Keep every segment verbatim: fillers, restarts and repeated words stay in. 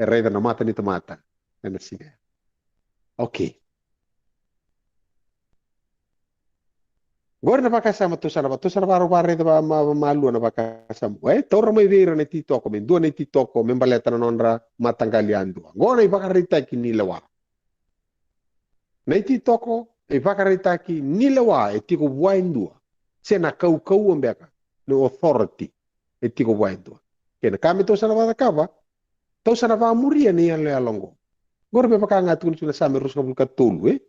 e raica na mata ni tamata ena siga ya. Okay. Qori na vakasama tou sa na va, tou sa na vakarau vakaraica va, ma, ma, malua na vakasama. E, taura mai vei ira na ititoko, me dua na ititoko, me baleta na nodra mataqali yadua. Qo na ivakaraitaki ni lewa. Na ititoko, ivakaraitaki ni lewa, e tiko vua e dua. Se na kaukauwa beka, ni authority, e tiko vua e dua. Kei na ka me tou sa na vakacakava, tou sa na vakamuria na iyaloyalo oqo. Qori me vaka ga tukuna tiko na Same ruasagavulu ka tolu, e?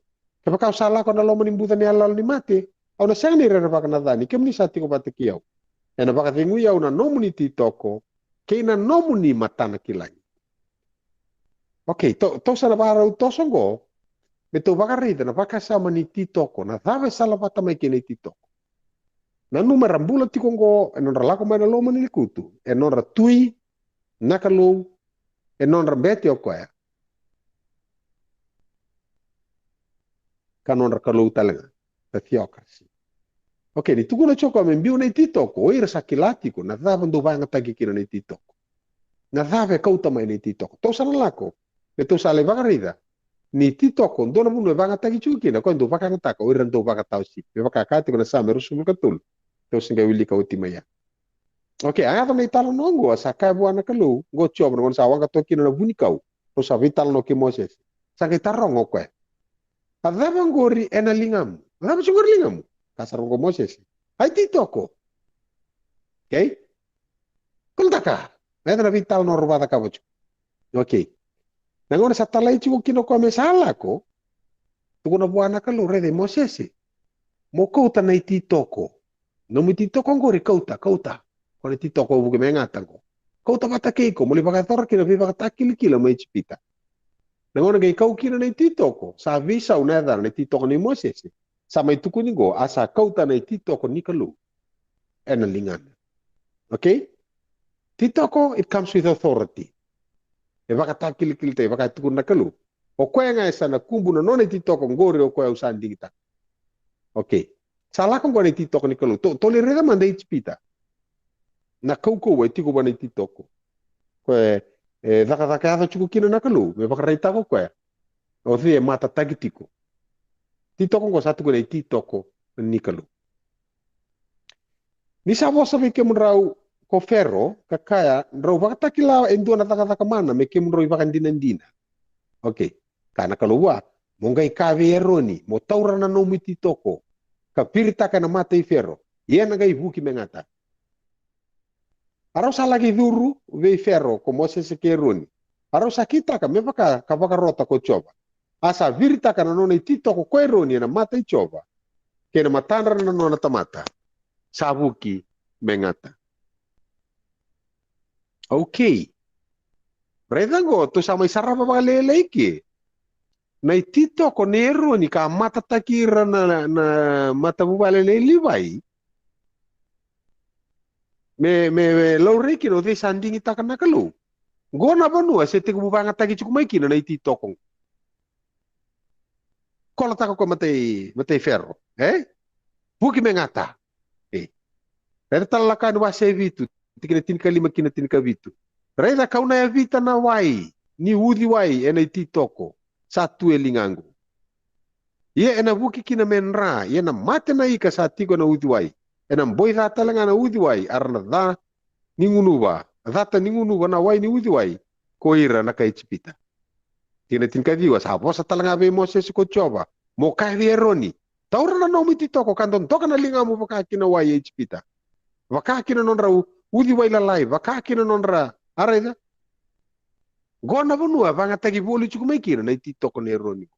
Kevaka au sa lako na loma ni buca ni yaloyalo ni mate, au na sega ni rerevaka na ca ni kemuni sa tiko vata kei au. Ena vakacegui au na nomuni titoko, kei na nomuni matana ki lagi. Okay, tou, tou sa na vakarau toso oqo, me tou vakaraica na vakasama ni titoko, na cava e salavata mai kei na ititoko. Na numera bula tiko oqo, e nodra lako mai na loma ni lekutu, e nodra tui na Kalou, e nodra bete o koya. Ka nodra kalou tale ga, the theocracy. Okay, ni tukuna tiko me biu na ititoko, o ira sa kila tiko na cava dou vayagataki kina na ititoko. Na cava e kauta mai na ititoko. Tou sa na lako, me tou sa lai vakaraica. Ni titoko, dua na vanua e vayagataki tiko kina, koya dou vakayagataka, o ira dou vakatawa sipi. Me vaka ka tiko na Same ruasagavulu ka tolu. Tou se qai wilika oti mai ya. Okay, a yaco na italanoa oqo, a sa kaya vua na Kalou, qo Jiova, na gauna sa waqa toka kina na vunikau, rau sa veitalanoa kei Mosese. Sa qai taroga o koya. A cava qori ena ligamu? A cava tiko qori ligamu? Ka sa rogo Mosese. A ititoko. Okay? Kolotaka. Na yaca na veitalanoa rau vakacakava tiko. Okay. Na gauna sa talai tiko kina o koya me sa lako, tukuna vua na Kalou, raica e Mosese. Mo kauta na ititoko. Nomu ititoko qori kauta, kauta. Ko na ititoko vuki me gata qo. Kauta vata kei iko, mo lai vakayacora kina veivakatakilakila mai Ijipita. Na gauna qai kau kina na ititoko, sa veisau na yacana na ititoko nei Mosese. Sa mai tukuni qo, a sa kauta na ititoko ni Kalou. Ena ligana. Okay? Titoko, it comes with authority. E vakatakilakila, e vakatukuna na Kalou. O koya ga e sa na kubu na nona ititoko qori o koya au sa digitaka. Okay. Sa lako qo na ititoko ni Kalou. Tou, tou lai raica mada Ijipita. Na kaukauwa e tiko vua na ititoko. Koya e, e cakacaka yaco tiko kina na Kalou. Me vakaraitaka o koya. O cei e matataki tiko. Titoko qo sa tukuna na ititoko ni Kalou. Ni sa vosa vei kemudrau ko Fero, ka kaya, drau vakatakila e dua na cakacaka mana me kemudrau ivakadinadina. Okay. Kaya na Kalou vua, mo qai kaya vei Eroni, mo taura na nomu ititoko, ka viritaka ena mata i Fero, ia ena qai vuki me gata. A rau sa laki curu vei Fero ko Mosese kei Eroni. A rau sa kitaka me vaka ka vakarota ko Jiova. A sa viritaka na nona ititoko ko Eroni ena mata i Jiova, kei na matadra na nona tamata. Sa vuki me gata. Okay. Raica qo, tou sa mai sarava vakalailai ke. Na ititoko nei Eroni ka matataki ira na, na matavuvale nei Livai. Me, me, me laurai kina o cei sa digitaka na Kalou. Qo na vanua se tekivu vayagataki tiko mai kina na ititoko. Kolotaka ko matai, matai Fero, e? Vuki me gata. E. Raica tale na Lako Yani wase vitu, tikina tinikalima kina tinikavitu. Raica ka'u na yavita na wai ni uciwai ena ititoko sa tu e ligaqu. Ia ena vuki kina me dra, ia na mate na ika sa tiko ena uciwai. Ena boi ca tale ga na uciwai, a ra na ca ni gunuva, cata ni gunuva na wai ni uciwai, ko ira na kai Ijipita. Tikina tinikaciwa, sa vosa tale ga vei Mosese ko Jiova, mo kaya vei Eroni, taura na nomu ititoko ka dodoka na ligamu vaka ki na wai e Ijipita. Vaka ki na nodra u-, uciwai lalai, vaka ki na nodra, a raica. Qo na vanua vayagataki voli tiko mai kina na ititoko nei Eroni.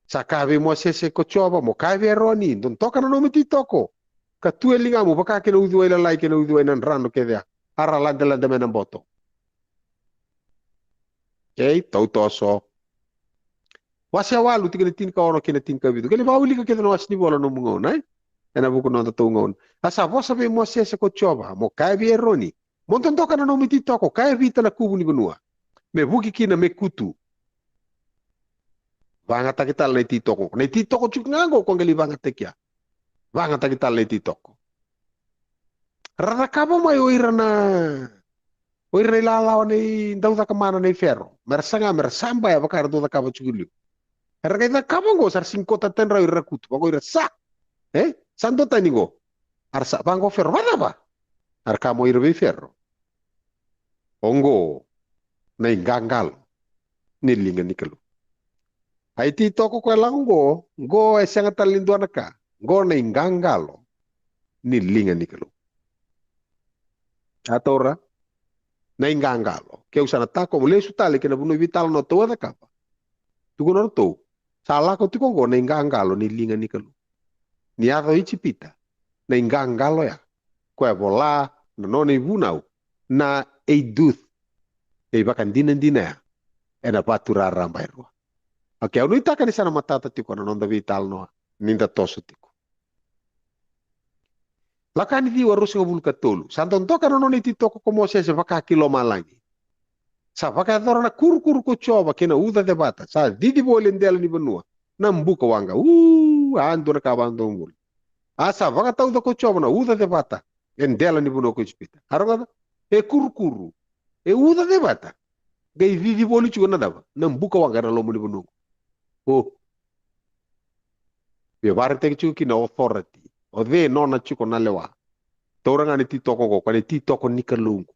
Sa kaya vei Mosese ko Jiova, mo kaya vei Eroni, dodoka na nomu ititoko ka tu e ligamu vaka ki na uciwai lalai kei na uciwai na drano kece a ra ladelade mai na boto. Okay, tautoso. Wase walu, tikina tinikaono kei na tinikavitu. Qai vakawilika kece na wase ni vola nomu gauna, e? Ena vuku noda tou gauna. A sa vosa vei Mosese ko Jiova, mo kaya vei Eroni, mo dodoka na nomu ititoko ka yavita na kuvu ni vanua, me vuki kina me kutu. Vayagataki tale na ititoko. Na ititoko tiko ga qo ko qai lai vayagataki ya. Vayagataki tale na ititoko. Ra cakava mai o ira na O ira na ilalawa nei daucakamana nei Fero, me ra saga me ra sabaya vaka era dau cakava tiko liu. Era qai cakava oqo, sa ra sigi kota tadrau ira ra kutu vaqo ira sa. E sa dua tani qo. A ra sa vaqo Fero, vacava? A ra kaya mo ira vei Fero, oqo na iqaqalo ni liga ni Kalou. A ititoko ko e lako qo, qo e sega tale ni dua na ka. Qo na iqaqalo ni liga ni Kalou. A taura na iqaqalo. Keu sa na tako mo lesu tale kei na vanua veitalanoa tou a cakava. Tukuna ratou, sa lako tiko qo na iqaqalo ni liga ni Kalou. Ni yaco Ijipita, na iqaqalo ya ko e vola na nona ivunau na eiduth, e ivakadinadina ya ena vatu raraba e rua. Okay, au nuitaka ni sa na matata tiko na noda veitalanoa ni da toso tiko. Lako Yani ciwa, ruasagavulu ka tolu. Sa dodoka na nona ititoko ko Mosese vaka ki lomalagi. Sa vakayacora na kurukuru ko Jiova kei na uca cevata, sa cici voli e dela ni vanua na buka waqa. U, a dua na ka vakadomobula. A sa vakatauca ko Jiova na uca cevata e dela ni vanua ko Ijipita. A rogoca, e kurukuru, e uca cevata, qai cici voli tiko na cava? Na buka waqa ena loma ni vanua. O, e vakaraitaki tiko kina authority. O cei nona tiko na lewa? Taura ga na ititoko oqo, ko na ititoko ni Kalou oqo.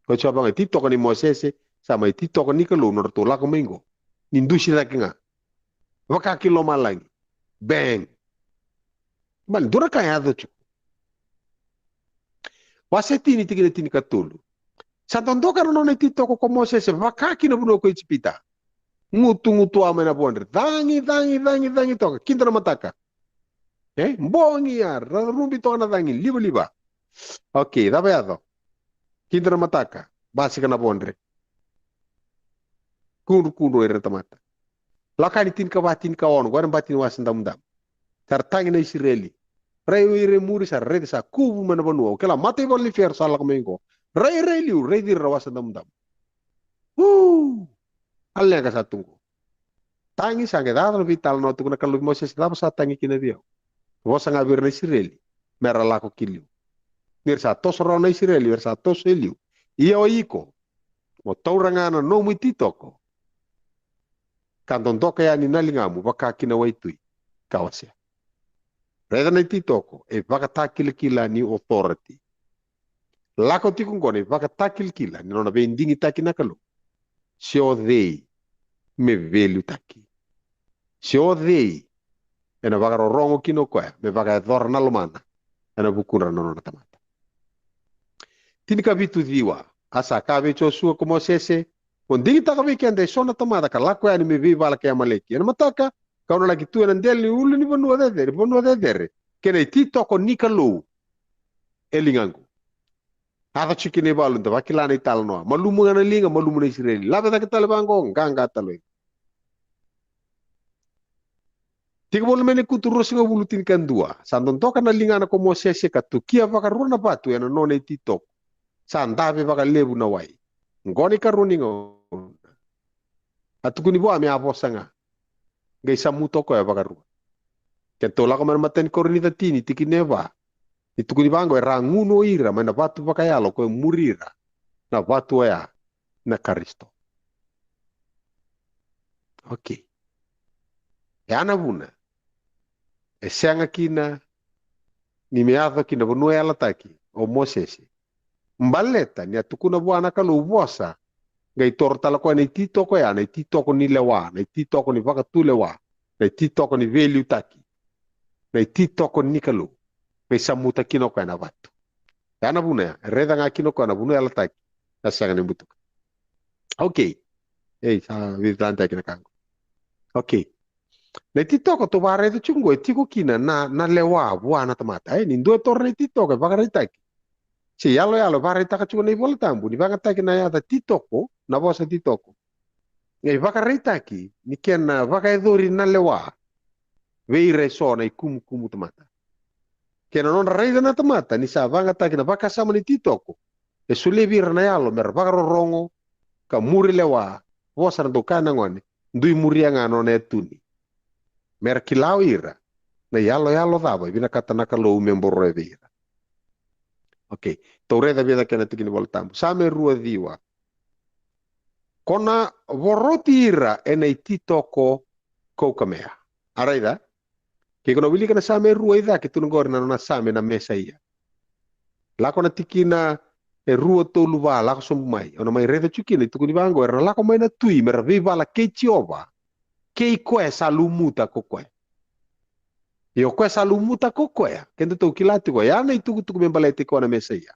Ko Jiova ga, ititoko nei Mosese, sa mai ititoko ni Kalou, nodratou lako mai oqo. Ni dusi cake ga vaka ki lomalagi. Bang. Mani dua na ka e yaco tiko. Wase tini, tikina tinikatolu. Sa dodoka na nona ititoko ko Mosese vaka ki na vanua ko Ijipita. Gutugutua mai na vodre. Cagi, cagi, cagi, cagi toka. Kida na mataka. E bogi ya, ra rubi toka na cagi, livaliva. Okay, cava yaco? Kida na mataka, basika na vodre. Kudrukudru ira na tamata. Lako Yani tinikava, tinikaono, qo ena bati ni Wasa Damudamu. Sa ra tagi na Isireli. Rai o ira e muri, sa ra raica sa kuvu mai na vanua. O kila, mataivalu ni Fero sa lako mai qo. Rai, rai liu, raici ira na Wasa Damudamu. U, a leqa sa tu qo. Tagi, sa qai caka na veitalanoa, tukuna na Kalou vei Mosese, cava sa tagi kina vei au? Vosa ga vei ira na Isireli me ra lako ki liu. Ni ra sa toso rawa na Isireli, era sa toso e liu. Ia o iko, mo taura ga na nomu ititoko, ka dodoka yani na ligamu vaka ki na waitui, ka wasea. Raica na ititoko, e ivakatakilakila ni authority. Lako tiko qo na ivakatakilakila ni nona veidigitaki na Kalou. Se o cei me veiliutaki? Se o cei ena vakarorogo kina o koya me vakayacora na lomana ena vukudra na nona tamata? Tinikavitu, ciwa. A sa kaya vei Josua ko Mosese, mo digitaka vei keda eso na tamata ka lako yani me veivala kei Amaleki ena mataka, kau na laki tu ena dela ni ulunivanua cecere, vanua cecere, kei na ititoko ni Kalou e ligaqu. Yaco tiko kina ivalu, da vakila na italanoa. Malumu ga na liga, malumu na Isireli. Lave cake tale vaqo, qaqa tale. Tiko voli mai na ikutu ruasagavulu, tinikadua. Sa dodoka na ligana ko Mosese ka tukia vakarua na vatu ena nona ititoko. Sa dave vakalevu na wai. Qo na ikarua ni gauna. A tukuni vua me a vosa ga. Qai samuta o koya vakarua. Ke tou lako mai na imatai ni Korinica tini, tikina e va. Ni tukuni vaqo, era a gunu o ira mai na vatu vakayalo ko e muri ira. Na vatu oya na Karisito. Okay. E a na vuna e sega kina ni me yaco ki na vanua yalataki o Mosese. Baleta ni a tukuna vua na Kalou, vosa, qai toro tale o koya na ititoko ya, na ititoko ni lewa, na ititoko ni vakatulewa, na ititoko ni veiliutaki, na ititoko ni Kalou. Qai samuta kina o koya na vatu. E a na vuna ya, e raica ga kina o koya na vanua yalataki, na sega ni butuka. Okay. Ei, sa vica tale na ka qo. Okay. Na ititoko tou vakaraica tiko qo e tiko kina na, na lewa vua na tamata. E, ni dua e toro na ititoko e vakaraitaki. Se yaloyalo e vakaraitaka tiko na iVola Tabu, ni vakayagataki na yaca titoko, na vosa titoko. E vakaraitaki ni kena vakayacori na lewa vei ira eso na ikumukumu tamata. Kei na nodra raica na tamata ni sa vakayagataki na vakasama ni titoko, e solia vei ira na yalo me ra vakarorogo ka muri lewa, vosa na dau kaya na gone, dui muria ga na nona yatuni. Me ra kila o ira na iyaloyalo cava e vinakata na Kalou me boroya vei ira. Okay. Tou raica vei cake na tiki ni Vola Tabu. Same rua ciwa. Ko na voroti ira ena ititoko kaukamea. A raica? Ke ko na wilika na Same rua i cake tu na qori na nona Same na Mesaia. Lako na tikina e rua, tolu, va, lako sobu mai. O na mai raica tiko kina, e tukuni vaka oqo, era na lako mai na tui me ra veivala kei Jiova, kei koya sa lumuta ko koya. Ia o koya sa lumuta ko koya, kedatou kila tiko, ya na itukutuku me baleti koya na Mesaia.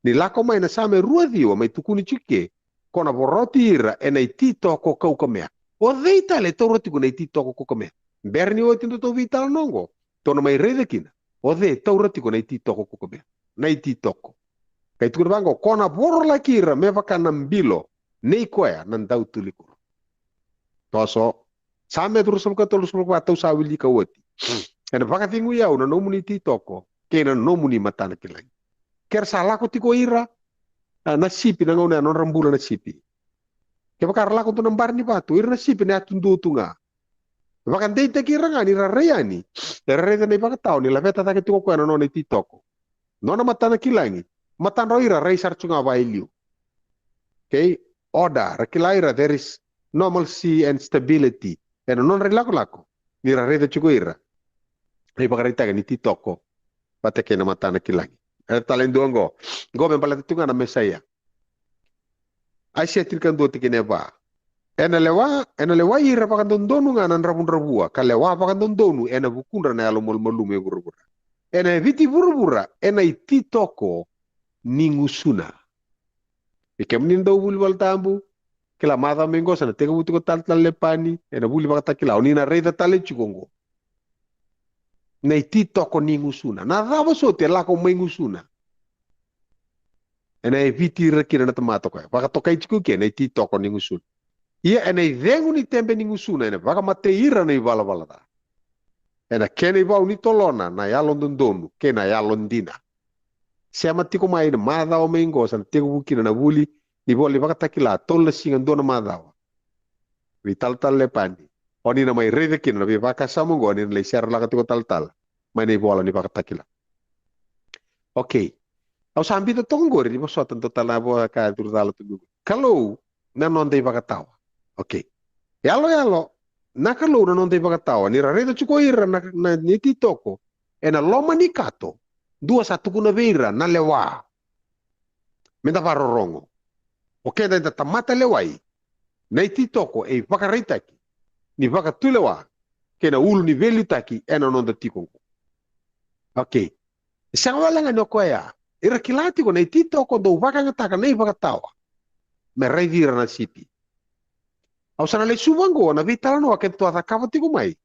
Ni lako mai na Same rua ciwa, mai tukuni tiko ke, ko na voroti ira ena ititoko kaukamea. O cei tale e taura tiko na ititoko kaukamea? Bera ni oti datou veitalanoa oqo, tou na mai raica kina o cei e taura tiko na ititoko kaukamea. Na ititoko. Qai tukuna vaka oqo, ko na vorolaki ira me vaka na bilo nei koya na dautuli kuro. Toso. Same ruasagavulu ka tolu, ruasagavulu ka va, tou sa wilika oti. Ena vakacegui au na nomuni ititoko kei na nomuni matanakilagi. Ke ra sa lako tiko ira, a, na sipi, na gauna ya nodra bula na sipi. Kevaka ra lako dua na bari ni vatu, ira na sipi na yatu dua tu ga. Vakadeitaki ira ga ni ra rai yani, era raica na ivakatawa ni laveta cake tiko koya na nona ititoko. Nona matanakilagi, matadra o ira rai sara tu ga vaka e liu. Okay? Order, ra kila ira, there is normalcy and stability ena nodra ilakolako ni ra raica tiko ira na ivakaraitaki ni ititoko vata kei na matanakilagi. E tale dua oqo, oqo me baleta tiko ga na Mesaia. Aisea tinikadua, tikina e va. Ena lewa, ena lewai ira vakadodonu ga na dravudravua, ka lewa vakadodonu ena vukudra na yalo malumalumu e vuravura. Ena yaviti vuravura ena ititoko ni gusuna. Vei kemuni na dau vuli Vola Tabu, kila macawa mai qo sa na tekivu tiko Talatala Lepani ena vuli Vakatakila, o ni na raica tale tiko oqo. Na ititoko ni gusuna. Na cava soti e lako mai gusuna? Ena yaviti ira kina na tamata koya. Vakatokai tiko ke na ititoko ni gusuna. Ia ena icegu ni tebe ni gusuna, ena vakamatei ira na ivalavala ca. Ena kena ivau ni tolona na yalododonu kei na yalodina. Sema tiko mai na macawa mai qo sa na tekivu kina na vuli ni vola ni Vakatakila, tolu na siga, dua na macawa. Vei Talatala Lepani. O ni na mai raica kina na veivakasama oqo, ni na lai serelaka tiko talatala mai na ivola ni Vakatakila. Okay. Au sa biuta toka oqori ni vosota dua tale na vosa ka curu cala tu. Kalou na noda ivakatawa. Okay. Yaloyalo, na Kalou na noda ivakatawa. Ni ra raica tiko ira na, na, na ititoko ena loma ni kato, dua sa tukuna vei ira na lewa. Meda vakarorogo. O keda eda tamata lewai, na ititoko e ivakaraitaki ni vakatulewa kei na ulu ni veiliutaki ena noda tiko oqo. Okay. E sega wale ga ni o koya. Ira kila tiko na ititoko dau vakayagataka na ivakatawa me raici ira na sipi. Au sa na lesuva oqo na veitalanoa kedatou a cakava tiko mai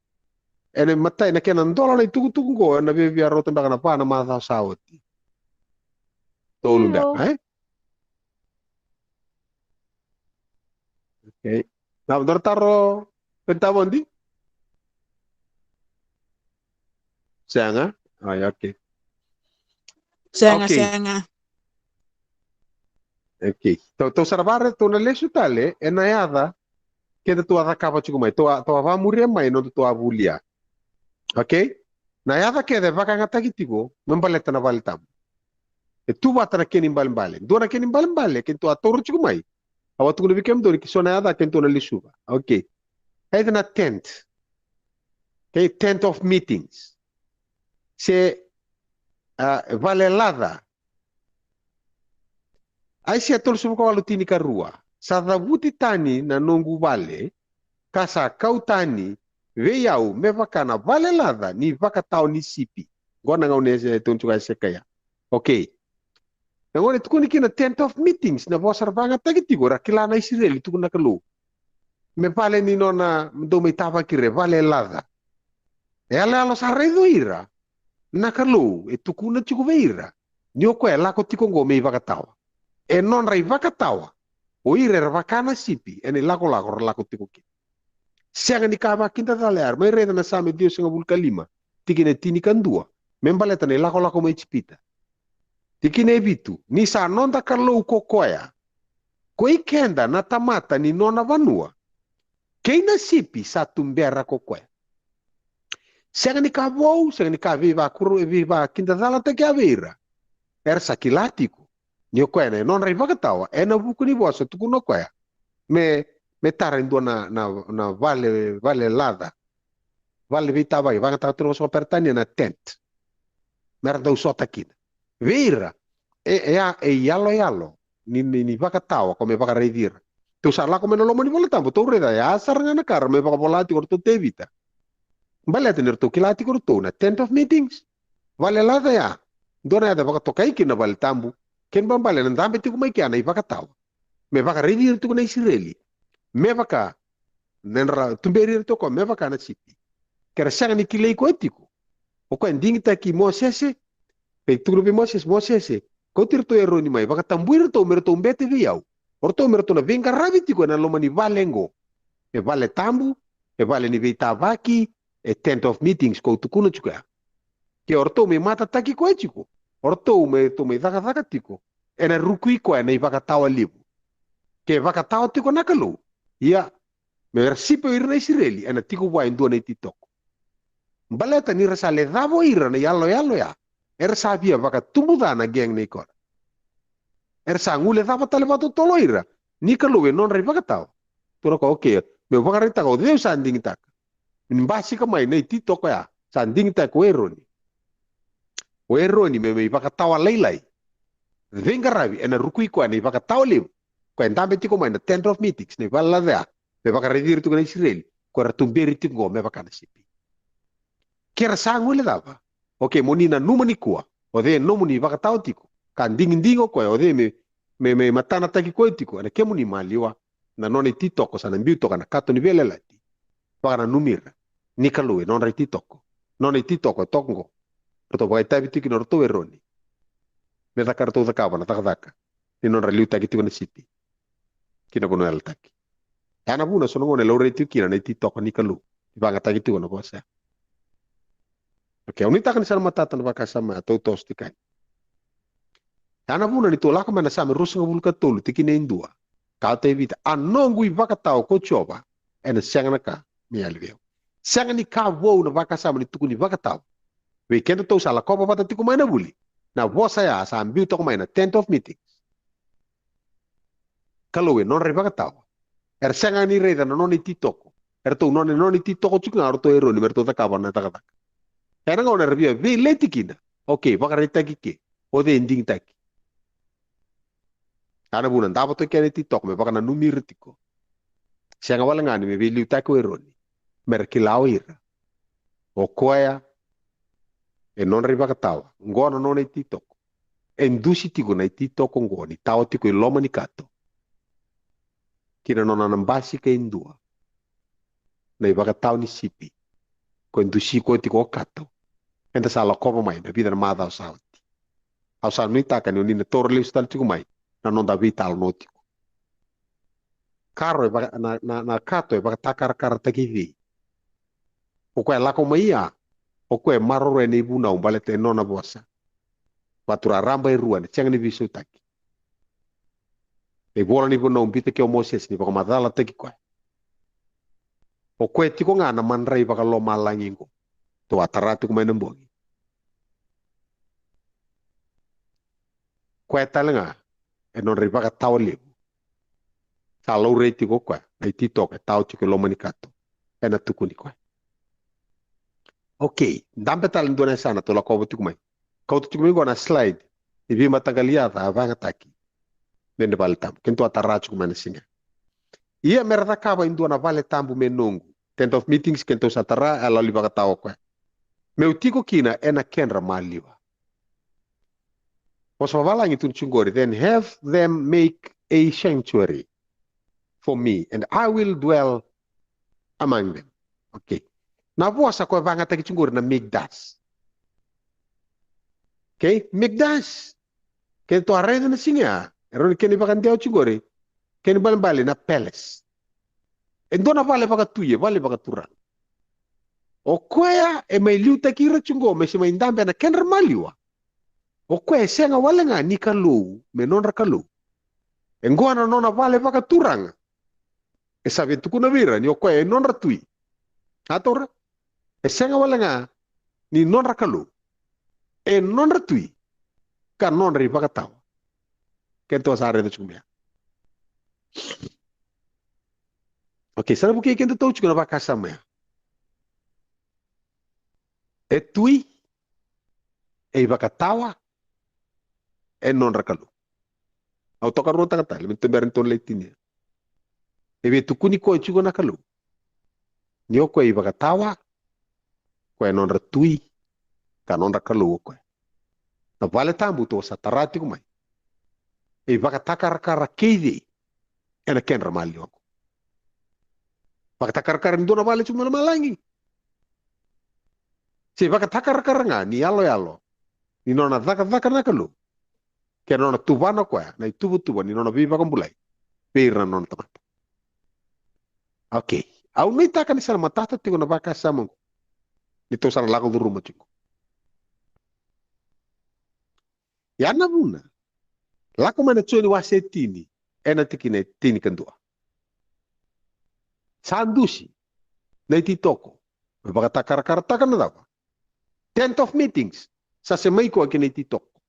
ena imatai, na kena dola na itukutuku oqo, ena viavia rauta beka na va na macawa sa oti. Tolu beka, e? Okay. Na dua na taro, Penta Vodi? Sega? Ai, okay. Sega, okay. Sega. Okay. Tou, tou sa na vare, tou na lesu tale ena yaca kedatou a cakava tiko mai. Tou a, tou a vakamuria mai nodatou a vulia. Okay? Na yaca kece e vakayagataki tiko me baleta na vale tabu. E tu vata na kena ibalebale. Dua na kena ibalebale kedatou a taura tiko mai. Au a tukuna vei kemudou ni ke so na yaca kedatou na lesuva. Okay. Either na tent. Okay, tent of meetings. Se, a, vale laca. Aisea tolusagavulu ka walu, tinikarua. Sa cavuti tani na noqu vale, ka sa kau tani vei au me vaka na vale laca ni vakatawa ni sipi. Qo na gauna e tukuni tiko Esekaia. Okay. Na gauna e tukuni kina tent of meetings, na vosa ra vakayagataki tiko, ra kila na Isireli, tukuna na Kalou. Me vale ni nona, dou mai tavaki ira, vale laca. E yaloyalo sa raici ira, na Kalou e tukuna tiko vei ira ni o koya e lako tiko oqo me ivakatawa. E nodra ivakatawa o ira era vaka na sipi ena ilakolako ra lako tiko kina. Sega ni ka vakidacala ya. Mai raica na Same ciwasagavulu ka lima, tikina e tinikadua, me baleta na ilakolako mai Ijipita. Tikina e vitu, ni sa noda Kalou ko koya, ko i keda na tamata ni nona vanua, kei na sipi sa tubera ko koya. Sega ni ka vou, sega ni ka veivakuru, veivakidacalataki ya vei ira. era sa kila tiko ni o koya na nodra ivakatawa ena vuku ni vosa tukuna o koya me, me tara e dua na, na, na vale, vale laca, vale veitavaki, vagataka tu na vosa vakaperetania na tent, me ra dau sota kina. Vei ira e, e a, e yaloyalo ni, ni, ni vakatawa ko me vakaraici ira. Tou sa lako mai na loma ni Vola Tabu, tou raica ya sara ga na ka ra mai vakavola tiko o ratou Tevita. Baleta ni ratou kila tiko o ratou na tent of meetings, vale laca ya, dua na yaca vakatokai kina na Vale Tabu. Kena ibalebale na dabe tiko mai kea na ivakatawa me vakaraici ira tiko na Isireli, me vaka na nodra, tuberi ira tiko me vaka na sipi. Ke ra sega ni kilai koya tiko, o koya e digitaki Mosese, e tukuna vei Mosese, Mosese, kauti iratou o Eroni mai, vakatabui iratou me ratou bete vei au, o ratou me ratou na veiqaravi tiko ena loma ni vale oqo, e Vale Tabu, e vale ni veitavaki, e tent of meetings ko tukuna tiko ya. Ke o ratou me matataki koya tiko, o ratou me, ratou me cakacaka tiko, ena rukui koya na ivakatawa levu. Ke vakatawa tiko na Kalou, ia, me ra sipi o ira na Isireli, ena tiko vua e dua na ititoko. Baleta ni ra sa lecava o ira na yaloyalo ya, era sa via vakatubu ca na gang nei Kora. Era sa guilecava tale vakatotolo o ira ni Kalou e nodra ivakatawa. Tukuna o koya, okay, meu vakaraitaka o cei au sa digitaka. Ni basika mai na ititoko ya, sa digitaki o Eroni. O Eroni me, me ivakatawa lailai, veiqaravi ena rukui koya na ivakatawa levu, koya e dabe tiko mai na tent of meetings, na ivale laca ya, me vakaraici ira tiko na Isireli, ko era tuberi tiko oqo me vaka na sipi. Ke ra sa guilecava, okay, mo ni nanuma nikua o cei e nomuni ivakatawa tiko, ka digidigi o koya o cei me, me, me matanataki koya tiko ena kemuni maliwa, na nona ititoko sa na biu toka na kato ni veiyalayalati. Vakananumi ira ni Kalou e nodra ititoko, nona ititoko e toka oqo. Ratou vakaitavi tiko kina o ratou o Eroni, me caka, ratou cakava na cakacaka ni nodra liutaki tiko na sipi ki na vanua yalataki. Ya na vuna so na gauna e laurai tiko kina na ititoko ni Kalou, ni vagataki tiko na vosa. Okay, au nuitaka ni sa na matata na vakasama ya, tou toso tiko yani. Ya na vuna ni tou lako mai na Same ruasagavulu ka tolu, tikina e dua, kaya o Tevita, a noqu ivakatawa ko Jiova, ena sega na ka me yali vei au. Sega ni ka vou na vakasama ni tukuni vakatawa. Vei kedatou sa lakova vata tiko mai na vuli, na vosa ya sa biu toka mai na tent of meetings. Kalou e nodra ivakatawa. Era sega ni raica na nona ititoko. Eratou nona, nona ititoko tiko ga o ratou o Eroni me ratou cakava na cakacaka. Ena gauna era via veileti kina, okay, vakaraitaki ke o cei e digitaki. Ya na vuna davo toka kina na ititoko me vakananumi ira tiko. Sega wale ga ni me veiliutaki o Eroni, me ra kila o ira, o koya e nodra ivakatawa. Oqo na nona ititoko. E dusi tiko na ititoko oqo ni tawa tiko i loma ni kato ki na nona na basika e dua na ivakatawa ni sipi, ko e dusi koya tiko o kato. Eda sa lakova mai na vica na macawa sa oti. Au sa nuitaka ni o ni na taura lesu tale tiko mai na noda veitalanoa tiko. Karo e vaka, na, na, na kato e vakatakarakarataki cei? O koya e lako mai ya, o koya e maroroya na ivunau baleta e nona vosa. Vatura raba e rua, ni sega ni veisautaki. Na ivola ni vunau biuta kei o Mosese ni vakamacalataki koya. O koya tiko ga na madrai vakalomalagi oqo. Tou a tara tiko mai na bogi. Koya tale ga e nodra ivakatawa levu. Sa laurai tiko o koya na ititoko e tawa tiko e loma ni kato. Ena tukuni koya. Okay, dabe tale dua na yasana tou lakova tiko mai. Kauta tiko mai oqo na slide ni veimataqali yaca a vagataki me na vale tabu. Kedatou a tara tiko mai na siga. Ia me ra cakava e dua na vale tabu me noqu. Tent of meetings kedatou sa tara, a lali vakatawa o koya. Meu tiko kina ena kedra maliwa. Vosa vavalagi tukuna tiko qori, then have them make a sanctuary for me, and I will dwell among them. Okay. Na vosa koya vagataki tiko qori na mikdash. Okay, mikdash. Kedatou a raica na siga ya, e rawa ni kena ivakadewa tiko qori, kena ibalebale na palace. E dua na vale vakatui, e vale vakaturaga. O koya e mai liutaki ira tiko qo me se mai dabe ena kedra maliwa. O koya e sega wale ga ni Kalou me nodra Kalou. E qo na nona vale vakaturaga. E sa via tukuna vei ira ni o koya e nodra tui. A taura? E sega wale ga ni nodra Kalou. E nodra tui. ka nodra ivakatawa. Kedatou sa raica tiko mai ya. Okay, sa na vukei kedatou tiko na vakasama ya. E tui, e ivakatawa, e nodra Kalou. Au tokaruataka tale me tubera ni tou na lai tinia. E via tukuni koya tiko na Kalou ni o koya e ivakatawa, koya e nodra tui, ka nodra Kalou o koya. Na vale tabu tou sa tara tiko mai, e ivakatakarakara kei cei ena kedra maliwa qo? Vakatakarakara ni dua na vale tiko mai na malagi, se vakatakarakara ga ni yaloyalo ni nona cakacaka na Kalou kei na nona tuvana koya na ituvatuva ni nona veivakabulai vei ira na nona tamata? Okay, au nuitaka ni sa na matata tiko na vakasama oqo ni tou sa na lako curuma tiko. Ia na vuna, lako mai na Joni wase tini, ena tikina e tinikadua. Sa dusi na ititoko me vakatakarakarataka na cava? Tent of meetings. Sa semai koya ki na ititoko.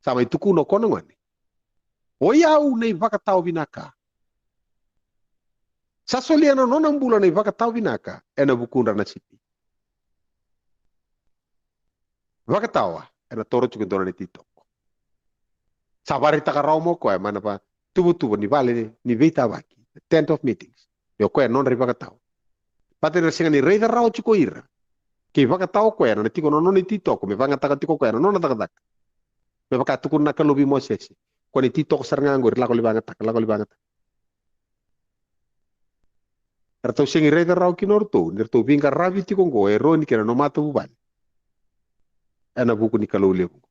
Sa mai tukuna o koya na gone, o i au na ivakatawa vinaka. Sa solia na nona bula na ivakatawa vinaka ena vukudra na sipi. Vakatawa ena toro tiko e dua na ititoko. Sa varaitaka rawa mai o koya mai na va tuvatuva ni vale ni veitavaki, the tent of meetings, ni o koya e nodra ivakatawa. Baleta ni ra sega ni raica rawa tiko ira ke ivakatawa o koya na tiko na nona ititoko me vagataka tiko o koya na nona cakacaka. Me vaka tukuna na Kalou vei Mosese, koya na ititoko sara ga oqori, lako lai vagataka, lako lai vagataka. Eratou sega ni raica rawa kina o ratou ni ratou veiqaravi tiko oqo o Eroni kei na nona matavuvale ena vuku ni Kalou levu oqo.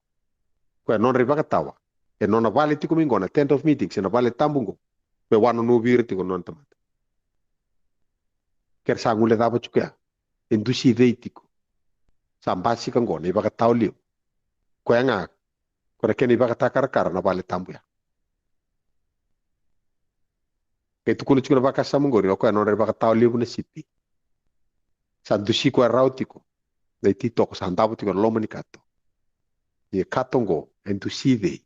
Koya e nodra ivakatawa, e nona vale tiko mai oqo na tent of meetings, ena vale tabu oqo, me wanonovi ira tiko na nona tamata. Ke ra sa guilecava tiko ya, e dusi cei tiko? Sa basika oqo na ivakatawa levu. Koya ga, koya na kena ivakatakarakara na vale tabu ya. Ke tukuna tiko na vakasama oqori, o koya e nodra ivakatawa levu na sipi. Sa dusi koya rawa tiko na ititoko sa davo tiko ena loma ni kato. Ia kato oqo e dusi cei?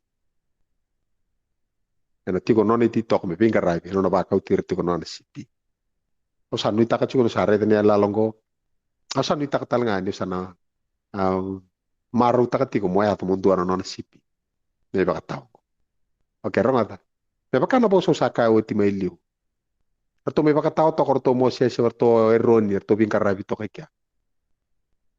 Ena tiko nona ititoko me veiqaravi, ena nona vakauti ira tiko nona sipi. Au sa nuitaka tiko niu sa raica na iyaloyalo oqo. Au sa nuitaka tale ga niu sa na, um, marautaka tiko mo yaco mo dua na nona sipi na ivakatawa oqo. Okay, rogoca. Me vaka na vosa au sa kaya oti mai liu. Ratou mai vakatawa toka o ratou o Mosese, o ratou o Eroni, ratou veiqaravi toka i kea.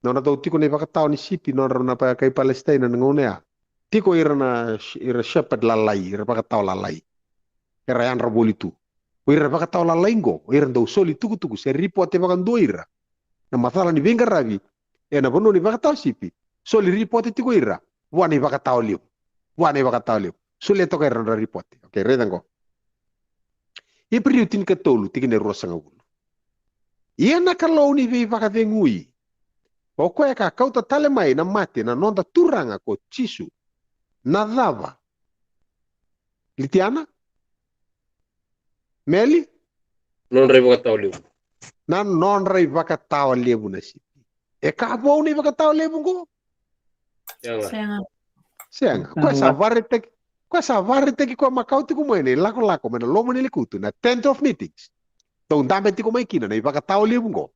Nona dau tiko na ivakatawa ni sipi, nodra na kai Palesitaina na gauna ya. Tiko ira na, ira shepherd lalai, ira vakatawa lalai. Era yadra voli tu. O ira vakatawa lalai oqo, o ira dau soli tukutuku se ripote vakadua ira na macala ni veiqaravi ena vanua ni vakatawa sipi. Soli ripote tiko ira vua na ivakatawa levu. Vua na ivakatawa levu. Solia toka ira na nodra ripote. Okay, raica oqo. Iperiu tinikatolu, tikina e ruasagavulu. Ia na Kalou ni veivakacegui, o koya ka kauta tale mai na mate na noda Turaga ko Jisu. Na cava? Litiana? Meli? Nodra ivakatawa levu. Na nodra ivakatawa levu na sipi. E ka vou na ivakatawa levu oqo? Sega. Sega. Sega. Koya sa varaitaki, koya sa varaitaki koya makau tiko mai na ilakolako mai na loma ni lekutu, na tent of meetings. Tou dabe tiko mai kina na ivakatawa levu oqo.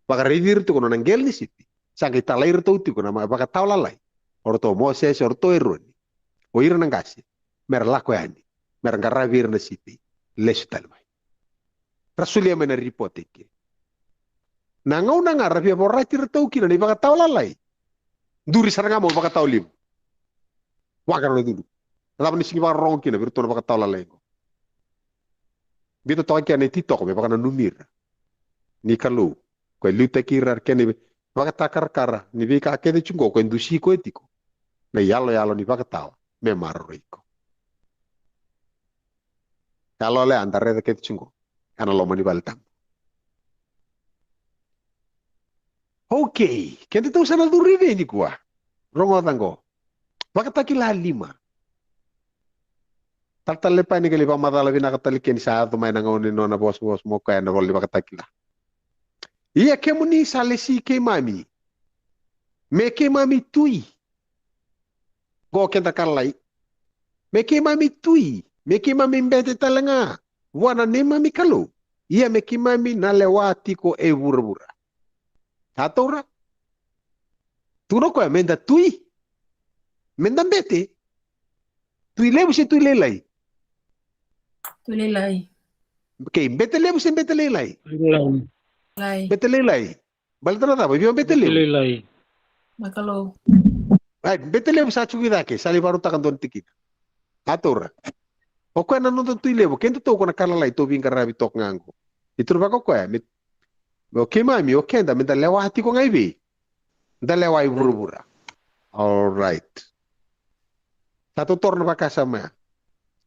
Vakaraici ira tiko na nona qele ni sipi. Sa qai talai iratou tiko na ma-, vakatawa lalai. O ratou o Mosese, o ratou o Eroni, o ira na qase, mera lako yani, mera qaravi ira na sipi. Lesu tale mai. Ra solia mai na ripote ke. Na gauna ga ra via vorati iratou kina na ivakatawa lalai, duri sara ga mai vakatawa levu. Vaka na cudru. Na cava ni sega ni vakarorogo kina vei iratou na vakatawa lalai oqo? Biuta toka kina na ititoko me vakananumi ira ni Kalou, koya e liutaki ira, kena ivakatakarakara ni veika kece tiko oqo, koya e dusi koya tiko na iyaloyalo ni vakatawa me maroroi iko. Yaloyalo ya da raica kece tiko oqo ena loma ni vale tabu. Okay, kedatou sa na curu i vei nikua? Rogoca oqo. Vakatakila lima. Talatala Lepani, qai lai vakamacala vinaka tale ke ni sa yaco mai na gauna ni nona vosavosa mo koya ena ivola ni Vakatakila. Ia kemuni sa lesi keimami me keimami tui. O keda ka lalai. Me keimami tui, me keimami bete tale ga vua na neimami Kalou. Ia me keimami na lewa tiko e vuravura. Sa taura. Tukuna o koya, meda tui. Meda bete. Tui levu se tui lailai? Tui lailai. Okay, bete levu se bete lailai? Lailai. Bete lailai. Baleta na cava? Via bete levu. Lailai. Na Kalou. Ai, bete levu sa tiko i cake, sa lai varautaka dua na tikina. A taura. O koya na noda tui levu, keda tou ko na ka lalai tou veiqaravi toka ga qo. E tukuna vaka o koya, me, me o keimami, o keda, meda lewa tiko ga i vei? Da lewa i vuravura. All right. Sa totoro na vakasama ya.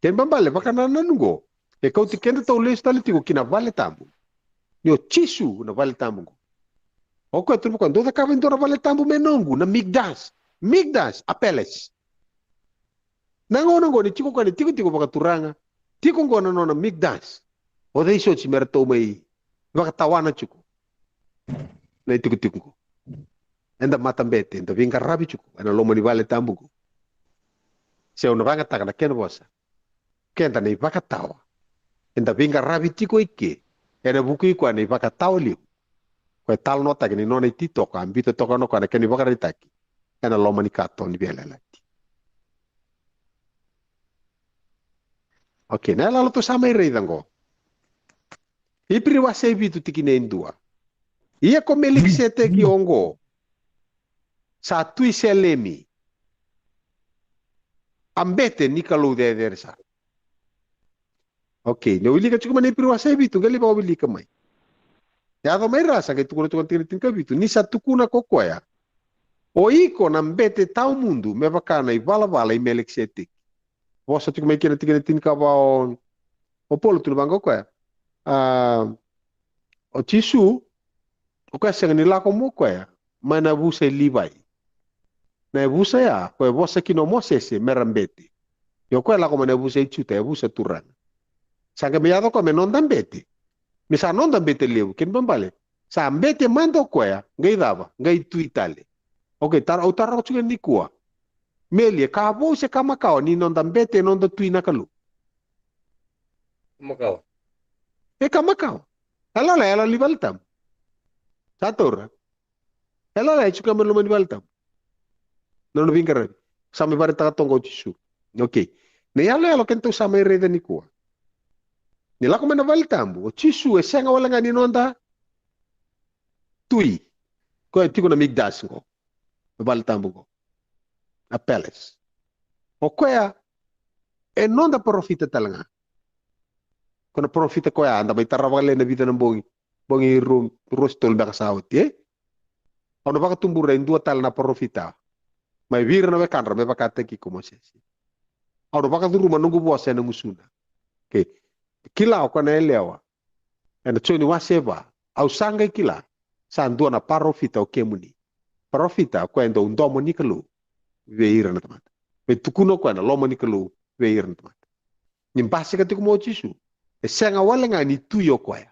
Kena ibalebale, vakanananu qo. E kauti keda tou lesu tale tiko ki na vale tabu. Ni o Jisu na vale tabu qo. O koya tukuna vaka, dou cakava e dua na vale tabu me noqu, na mikdash. Mikdash, a palace. Na gauna qo ni tiko koya na itikotiko vakaturaga. Tiko qo na nona mikdash. O cei soti me ratou mai vakatawana tiko na itikotiko qo? Eda matabete, eda veiqaravi tiko ena loma ni vale tabu qo. Se au na vagataka na kena vosa, keda na ivakatawa. Eda veiqaravi tiko i ke ena vuku i koya na ivakatawa levu. Koya e talanoataki ni nona ititoko, a biuta toka na koya na kena ivakaraitaki ena loma ni kato ni veiyalayalati. Okay, na iyaloyalo tou sa mai raica qo. Iperiu wase e vitu tikina e dua. Ia ko Melikiseteki oqo sa tui Selemi, a bete ni Kalou cecere sara. Okay, ni o wilika tiko mai na Iperiu wase e vitu, qai lai vakawilika mai. Yaco mai ra sa qai tukuna tiko na tikina tinikavitu, ni sa tukuna ko koya, o iko na bete tawamudu me vaka na ivalavala i Melikiseteki. Vosa tiko mai kina tikina tinikava o, o Paula, tukuna vaka o koya. A, o Jisu, o koya sega ni lako mai o koya mai na yavusa i Livai. Na yavusa ya, koya e vosa kina o Mosese me ra bete. Ia o koya e lako mai na yavusa i Juta, yavusa turaga. Sa qai mai yaco o koya me noda bete. Me sa noda bete levu, kena ibalebale. Sa bete mada o koya, qai cava, qai tui tale. Okay, tara, au taroga tiko nikua. Meli, e ka vou se ka makawa ni noda bete, noda tui na Kalou? Makawa. E ka makawa. Iyaloyalo, iyaloyalo ni vale tabu. Sa taura. Iyaloyalo e tiko mai loma ni vale tabu. Na nona veiqaravi. Sa mai vakaraitaka toka o Jisu. Okay. Na iyaloyalo kedatou sa mai raica nikua. Ni lako mai na vale tabu, o Jisu e sega wale ga ni noda tui. Koya e tiko na mikdash qo. Na vale tabu qo. A palace. O koya e noda parofita tale ga. Ko na parofita koya eda mai tara vakalailai na vica na bogi. Bogi rua, rua se tolu beka sa oti, e? Au na vakatubura e dua tale na parofita mai vei ira na wekadra me vakataki iko, Mosese. Au na vakacuruma noqu vosa ena gusuna. Okay. Kila o koya na yalewa. Ena Joni wase va, au sa qai kila sa dua na parofita o kemuni. Parofita o koya e dau domo ni Kalou vei ira na tamata. Me tukuna o koya na loma ni Kalou vei ira na tamata. Ni basika tiko mai o Jisu, e sega wale ga ni tui o koya.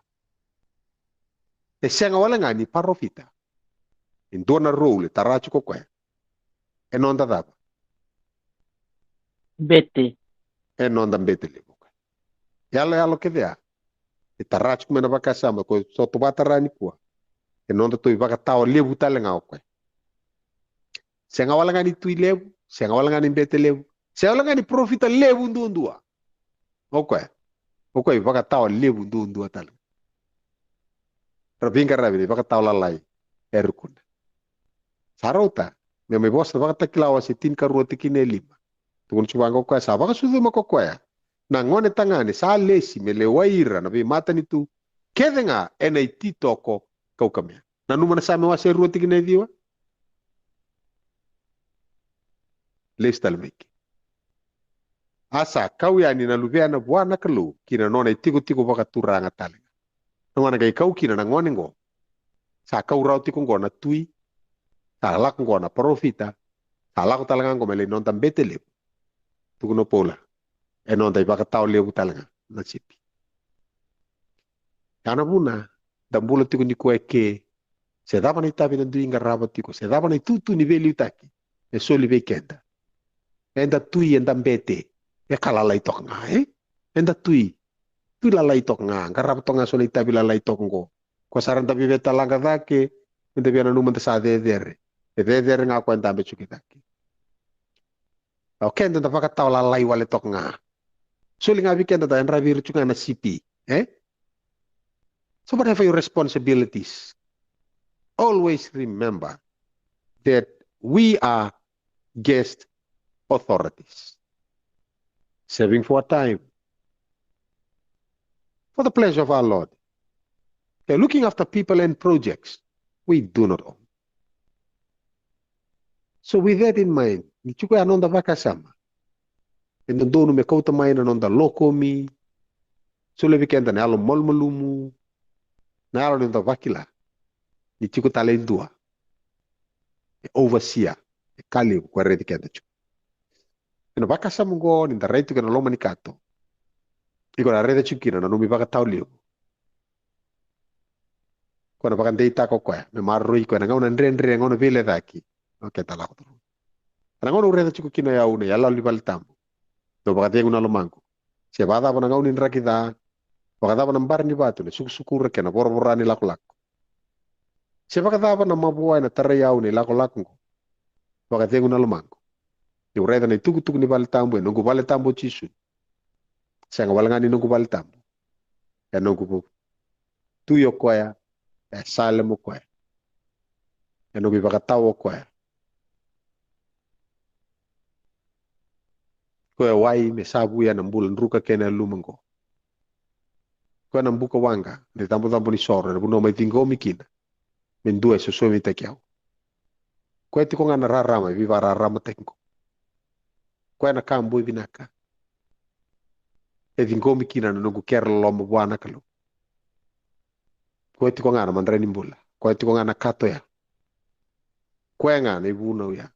E sega wale ga ni parofita. E dua na role e tara tiko o koya. E noda cava? Bete. E noda bete levu o koya. Iyaloyalo kece ya e tara tiko mai na vakasama ko soto vakatara nikua. E nodatou ivakatawa levu tale ga o koya. Sega wale ga ni tui levu, sega wale ga ni bete levu, sega wale ga ni parofita levu duadua. O koya, o koya ivakatawa levu duadua tale. Ra veiqaravi na ivakatawa lalai e rukuna. Sa rauta, me mai vosa Vakatakila wase tinikarua tikina e lima. Tukuna tiko vaqo o koya, sa vakasucuma ko koya na gone tagane sa lesi me lewai ira na veimatanitu kece ga ena ititoko kaukamea. Nanuma na Same wase rua tikina e ciwa. Lesu tale mai ke. A sa kau yani na Luvena vua na Kalou ki na nona itikotiko vakaturaga tale ga. Na gauna qai kau kina na gone qo, sa kau rawa tiko qo na tui, sa lako qo na parofita, sa lako tale ga qo me lai noda bete levu. Tukuna o Paula, e noda ivakatawa levu tale ga na sipi. Ya na vuna da bula tiko nikua eke, se cava na itavi na dui qarava tiko, se cava na itutu ni veiliutaki e soli vei keda. Eda tui, eda bete. E ka lalai toka ga, e? Eda tui. Tui lalai toka ga, qarava toka ga so na itavi lalai toka qo. Ko sa ra da viavia talaga cake, me da via nanuma da sa cecere. E cecere ga ko e dabe tiko i cake. O keda da vakatawa lalai wale toka ga. Soli ga vei keda da yadravi ira tiko ga na sipi, e? So whatever your responsibilities, always remember that we are guest authorities. Serving for a time, for the pleasure of our Lord. Okay, looking after people and projects we do not own. So with that in mind, ni tiko ya noda vakasama, e dodonu me kauta mai na noda lokomi, solia vei keda na yalo malumalumu, na yalo ni noda vakila ni tiko tale e dua e overseer, e ka levu ko e raici keda tiko. Ena vakasama oqo ni da rai tiko ena loma ni kato, iko na raica tiko kina na nomu ivakatawa levu. Ko na vakadeitaka o koya me maroroi iko ena gauna dredre, gauna veilecaki. O keda lako curuma. Ena gauna au raica tiko kina o yau na iyaloyalo ni vale tabu, dau vakacegu na lomaqu. Se vakacava na gauna ni draki ca, vakacava na bara ni vatu na sukusukura kei na voravora ni lakolako, se vakacava na mavoa ena tarai au na ilakolako oqo, vakacegu na lomaqu niu raica na itukutuku ni vale tabu, e noqu vale tabu o Jisu. Sega wale ga ni noqu vale tabu, e noqu vu-, tui o koya, e salemo o koya, e noqu ivakatawa o koya. Koya e wai me savuya na bula druka kei na yaluma oqo. Koya na buka waqa ni cabocabo ni soro, ena vanua mai ciqomi kina me dua e sosomitaki au. Koya tiko ga na rarama e veivakararamataki oqo. Koya na ka boi vinaka e ciqomi kina na noqu kere loloma vua na Kalou. Koya tiko ga na madrai ni bula. Koya tiko ga na kato ya. Koya ga na ivunau ya.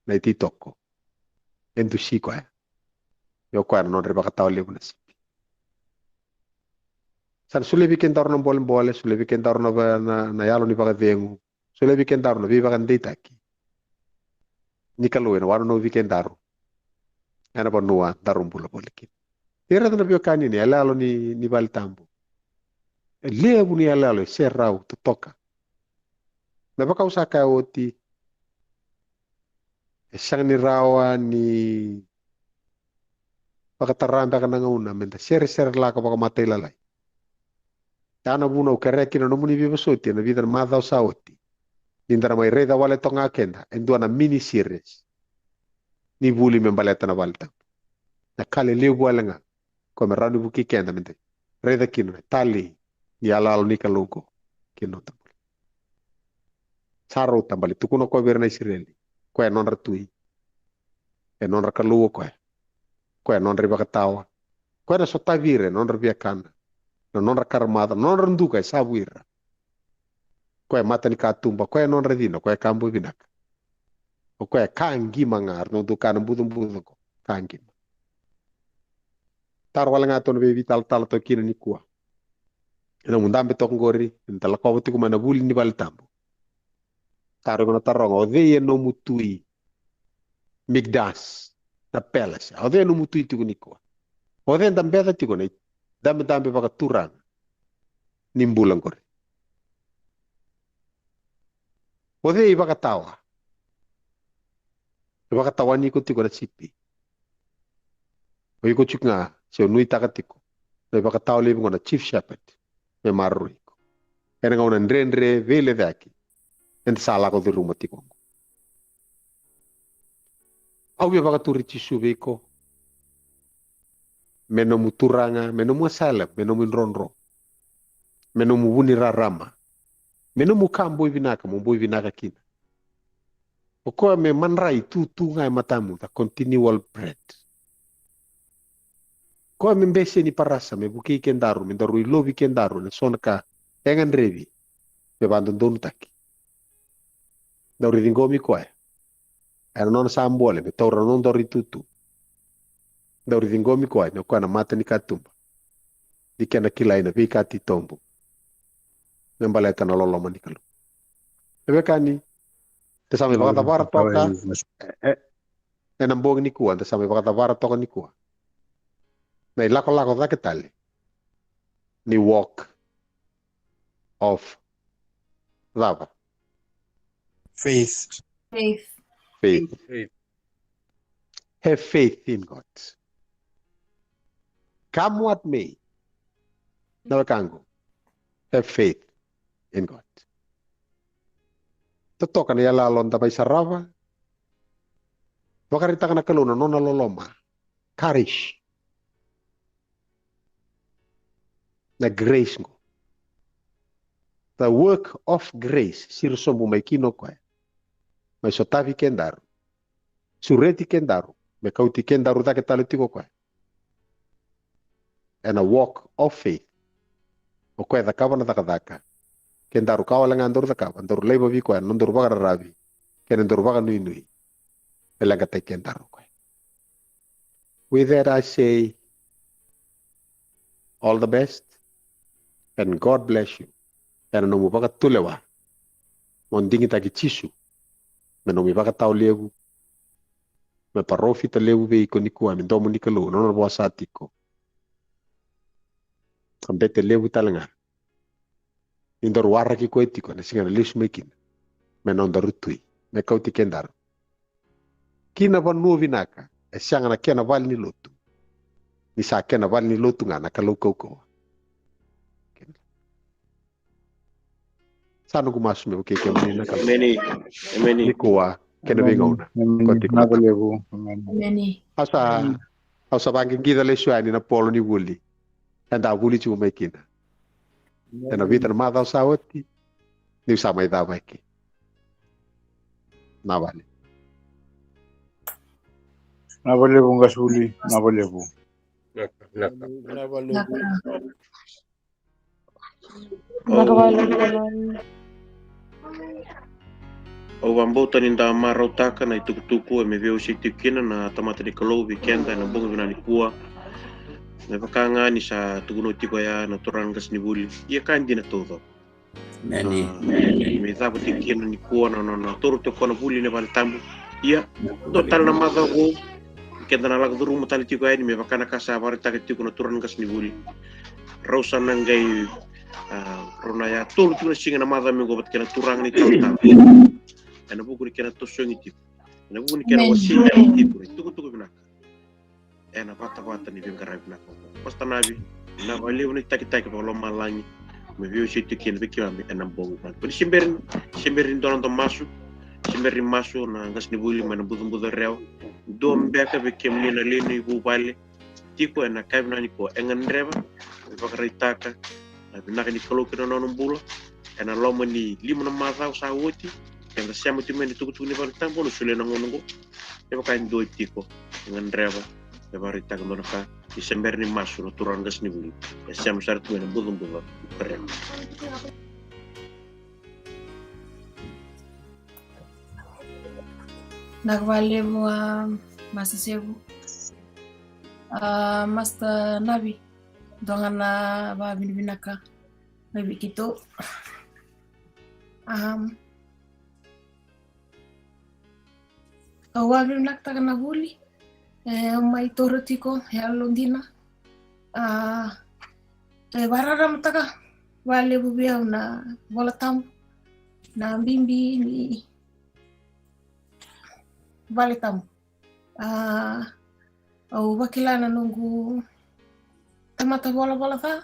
Na ititoko e dusi koya. Io, koya na nodra ivakatawa levu na sipi. Sa na solia vei kedaru na bolebole, solia vei kedaru na va-, na, na yalo ni vakacegu, solia vei kedaru na veivakadeitaki ni Kalou ena wanonovi kedaru ena vanua daru bula voli kina. Ni raica na veiwekani, ni iyaloyalo ni, ni vale tabu, e levu ni iyaloyalo e serau totoka. Me vaka au sa kaya oti, e sega ni rawa ni vakatara beka na gauna me da seresere lako vakamatailalai. Ya na vuna au kerea kina na nomuni veivosoti ena vica na macawa sa oti, ni da na mai raica wale toka ga keda e dua na mini series ni vuli me baleta na vale tabu. Na ka lelevu wale ga ko me rawa ni vukei keda me da raica kina na talei ni iyaloyalo ni Kalou oqo ki na noda bula. Sa rauta, baleta e tukuna o koya vei ira na Isireli, koya e nodra tui, e nodra Kalou o koya, koya e nodra ivakatawa, koya na sotavi ira e nodra viakana, na nodra karamaca, na nodra duka e savu ira. Koya e mata ni katuba, koya e nodra cina, koya e ka boi vinaka. O koya e ka qima ga, era dau kaya na bucabuca oqo, ka qima. Taro wale ga tou na veivitalatala toka kina nikua. Ena nomu dabe toka oqori, eda lakova tiko mai na vuli ni vale tabu. Taro iko na taroga, o cei e nomu tui? Mikdash, na palace. O cei e nomu tui tiko nikua? O cei eda beca tiko na idabedabe vakaturaga ni bula oqori? O cei ivakatawa e vakatawani iko tiko na sipi? O iko tiko ga, se o nuitaka tiko na ivakatawa levu oqo na chief shepherd me maroroi iko ena gauna dredre, veilecayaki eda sa lako curuma tiko oqo. Au via vakaturi Jisu vei iko me nomu turaga, me nomu asylum, me nomu idrodro, me nomu vu ni rarama, me nomu ka boi vinaka mo boi vinaka kina. O koya me madrai tutu ga e matamu, the continual bread. Koya me bese ni parasa me vukei kedaru, me daru ilovi kedaru ena so na ka e gadrevi me vakadodonutaki. Daru ciqomi koya ena nona sa bole me taura na nodaru itutu. Daru ciqomi koya ni o koya na mata ni katuba ni kena kilai na veika titobu me baleta na loloma ni Kalou. E veka ni te sa mai vakacavara toka. E, e, Ena bogi nikua, da sa mai vakacavara toka nikua na ilakolako cake tale ni walk of cava? Faith. Faith. Faith. Faith. Have faith in God. Come what may. Na wekaqu. Have faith in God. Totoka na iyaloyalo da mai sarava. Vakaraitaka na Kalou na nona loloma. Courage. Na grace qo. The work of grace. Siro sobu mai kina o koya. Mai sotavi kedaru. Sureti kedaru. Me kauti kedaru cake tale tiko o koya. Ena walk of faith. O koya e cakava na cakacaka. Kedaru ka wale ga daru cakava, daru laiva vei koya, na nodaru vakararavi, kei na nodaru vakanuinui. E leqataki kedaru o koya. With that I say, all the best and God bless you. Ena nomu vakatulewa. Mo digitaki Jisu. Me nomu ivakatawa levu. Me parofita levu vei iko nikua, me domo ni Kalou, na nona vosa tiko. Ka bete levu tale ga. Ni daru waraki koya tiko, na siga na lesu mai kina. Me nodaru tui, me kauti kedaru. Kina vanua vinaka, e sega na kena vale ni lotu. Ni sa kena vale ni lotu ga na Kalou kaukauwa. Sa noqu masu me vukei kemuni na Kalou. Emeni. Emeni. Nikua, kena veigauna. Ko tiko na Vinaka levu. Emeni. Emeni. Au sa, au sa vaqiqica lesu yani na polo ni vuli. Eda vuli tiko mai kina. Ena vita na macawa sa oti. Niu sa mai cava eke. Na vale. Vinaka levu qasivuli. Vinaka levu. Vinaka, vinaka. Vinaka vakalevu. Vinaka vakalevu. Au vakabauta ni da marautaka na itukutuku e me veiwasei tiko kina na tamata ni Kalou vei keda ena bogi vinaka nikua. Me vaka ga ni sa tukuna tiko ya na turaga qasenivuli. Ia ka dina taucoko. Emeni. Me cava tiko kina nikua na nona taura tiko na vuli ena vale tabu. Ia dua tale na macawa vou. Keda na lako curuma tale tiko yani me vaka na ka sa vakaraitaka tiko na turaga qasenivuli. Rau sa na qai, a, rau na yatolu tiko na siga na macawa mai qo vata kei na turaga ni talatala. Ena vuku ni kena tosogi tiko. Ena vuku ni kena wasei tiko na itukutuku vinaka. Ena vatavata ni veiqaravi vinaka. Pastor Navi, vinaka vakalevu na itakitaki vakalomalagi me veiwasei tiko kina vei keimami ena bogi vinaka. Ni se bera, se bera ni dua na noda masu. Se bera ni masu na qasenivuli mai na bucabuca Rewa. Dua beka vei kemuni na lewe ni vuvale tiko ena yakavi vinaka nikua, e gadreva me vakaraitaka na vinaka ni Kalou kei na nona bula. Ena loma ni lima na macawa sa oti, eda sema tiko mai na itukutuku ni vale tabu, au na solia na gauna oqo. E vaka e dua tiko e gadreva me vakaraitaka dua na ka, ni se bera ni masu na turaga qasenivuli, e sema sara tu mai na bucabuca Rewa. Vinaka vakalevu, a, Master Sevu. A, Master Navi, dua ga na vakavinavinaka mai vei keitou. Am, au vakavinavinakataka na vuli e mai taura tiko, e yalodina. A, e vakararamataka vakalevu vei au na Vola Tabu, na bibi ni Vola Tabu. A, au vakila na noqu tamata volavola ca.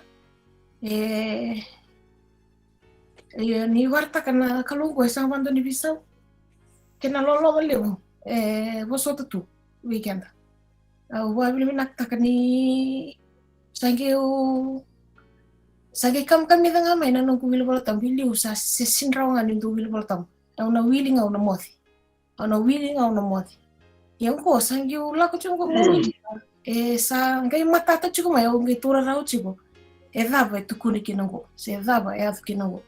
E, e, ni vakaraitaka na Kalou qo e sega vakadua ni veisau. Kei na loloma levu e vosota tu vei keda. Au vakavinavinakataka ni sa qeu, sa qai kamikamica ga mai na noqu wili Vola Tabu. I liu sa se sega rawa ga ni dau wili Vola Tabu. Au na wili ga au na moce. Au na wili ga au na moce. Ia qo sa qai au lako tiko qo mo wili. E sa qai matata tiko mai, au qai taura rawa tiko e cava e tukuni kina qo, se cava e yaco kina qo.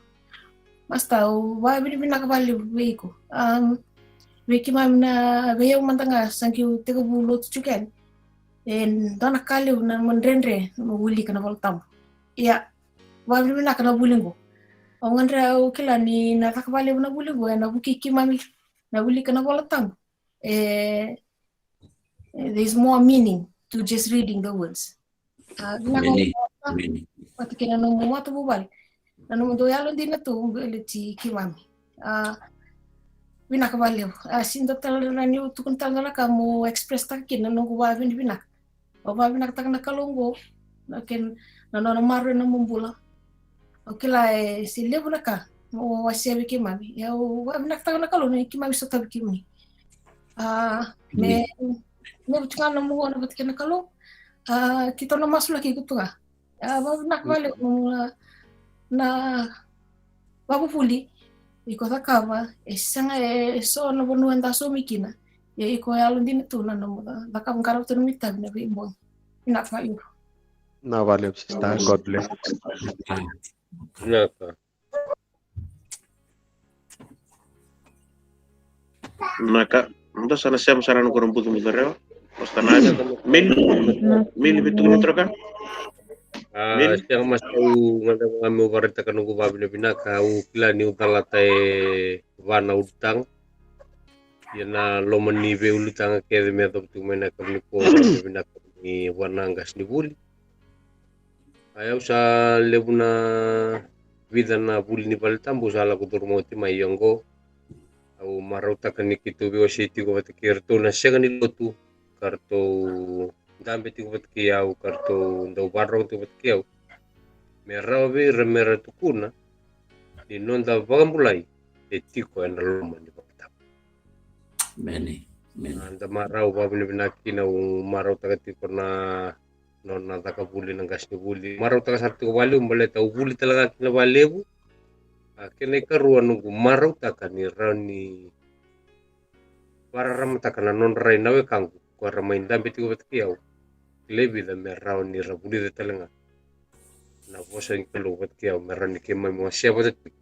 Master, au vakavinavinaka vakalevu vei iko. Am, vei keimami na, vei au mada ga sa qai au tekivu lotu tiko yani, e dua na ka levu na nomu dredre na nomu wilika na Vola Tabu. Ia, vakavinavinaka na vuli qo. Au gadreva, au kila ni na caka vakalevu na vuli qo, ena vukei keimami na wilika na Vola Tabu. E, Eh, there's more meaning to just reading the words. Ah, vinaka. Meni, meni. Vata kei na nomu matavuvale, na nomudou yalodina tu baleti keimami. Ah, vinaka vakalevu. Ah, sega tale ga niu tukuna tale ga na ka mo express taka kina na noqu vakavinavinaka. Au vakavinavinakataka na Kalou oqo, na kena, na nona maroroi na nomu bula. Au kila e se levu na ka mo wasea vei keimami. Ia au vakavinavinakataka na Kalou ni keimami sotavi kemuni. Ah, me, me vutu ga na nomu gauna vata kei na Kalou. Ah, keitou na masulaki iko tu ga. Ah, vakavinavinaka vakalevu na, na vakavuvuli iko cakava, e sega, e so na vanua eda saumi kina. Ia iko yalodina tu na nomu ca-, cakava, qarava tu na nomu itavi na veibogi. Vinaka vakalevu. Vinaka vakalevu, sister. God bless. Vinaka. Vinaka. Dou sa na sema sara na noqu butubutu rewa. Osta na Meli. Meli, vei tukuna troka. Ah, Meli. Sega, mas au gadreva ga meu vakaraitaka noqu vakavinavinaka. Au kila niu calata e va na ulutaga. Ia na loma ni veiulutaga kece me yacova tiko mai na yakavi nikua, vakavinavinaka ni vua na qasenivuli. Ai, au sa levu na vica na vuli ni valetabu au sa lako curuma oti mai, ia oqo au marautaka ni keitou veiwasei tiko vata kei iratou na sega ni lotu, ka ratou dabe tiko vata kei au, ka ratou dau vakarorogo tiko vata kei au, me rawa vei ira me ra tukuna ni noda vakabulai e tiko ena loma ni valetabu. Meni, meni. Eda marau vakavinavinaka kina, au marautaka tiko na nona caka vuli na qasenivuli. Marautaka sara tiko vakalevu baleta au vuli tale ga kina vakalevu. A kena ikarua, noqu marautaka ni rawa ni vakararamataka na nodra rai na wekaqu, ko era mai dabe tiko vata kei au. Kilai vica me rawa ni ra vulica tale ga na vosa ni Kalou vata kei au, me rawa ni keimami wasea vata tiko.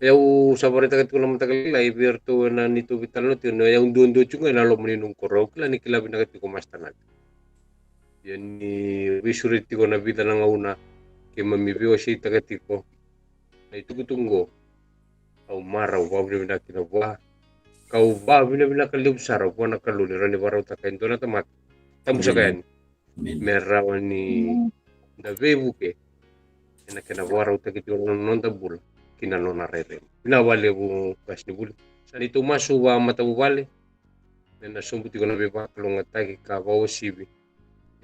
Ia au sa vakaraitaka tiko na mataka lailai vei iratou ena neitou veitalanoa tiko, ni o yau duadua tiko ga ena loma ni noqu koro, au kila ni kila vinaka tiko, Master Naka. Ia ni veisureti tiko na vica na gauna keimami veiwaseitaka tiko na itukutuku oqo, au marau vakavinavinaka kina vua, kau vakavinavinaka levu sara vua na Kalou ni rawa ni vakarautaka e dua na tamata tabu saka yani me rawa ni da veivuke ena kena vakarautaki tiko na noda bula ki na nona rairai. Vinaka vakalevu qasenivuli. Sa neitou masu vakamatavuvale, me na sobu tiko na veivakalougatataki ka vakauasivi.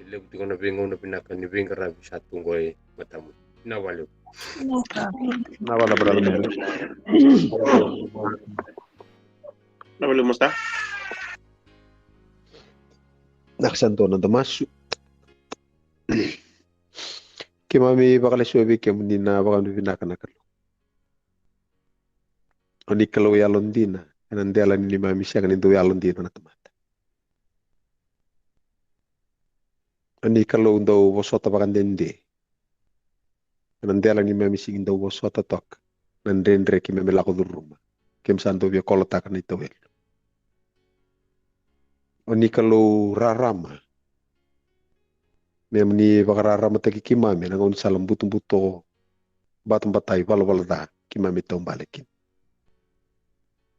E levu tiko na veigauna vinaka ni veiqaravi sa tu qo e matamuni. Vinaka vakalevu. Vinaka vakalevu, brother Mary. Vinaka vakalevu, Master. Na ka sa dua na noda masu. Keimami vakalesuya vei kemuni na vakavinavinaka na Kalou. O ni Kalou yalodina, ena dela ni neimami sega ni dau yalodina na tamata. O ni Kalou dau vosota vakadede, ena dela ni neimami sega ni dau vosota toka na dredre keimami lako curuma, keimami sa dau via kolotaka na itawelu. O ni Kalou rarama, me ni vakararamataki keimami ena gaunisala butobuto, batabata, ivalavala ca keimami taubale kina.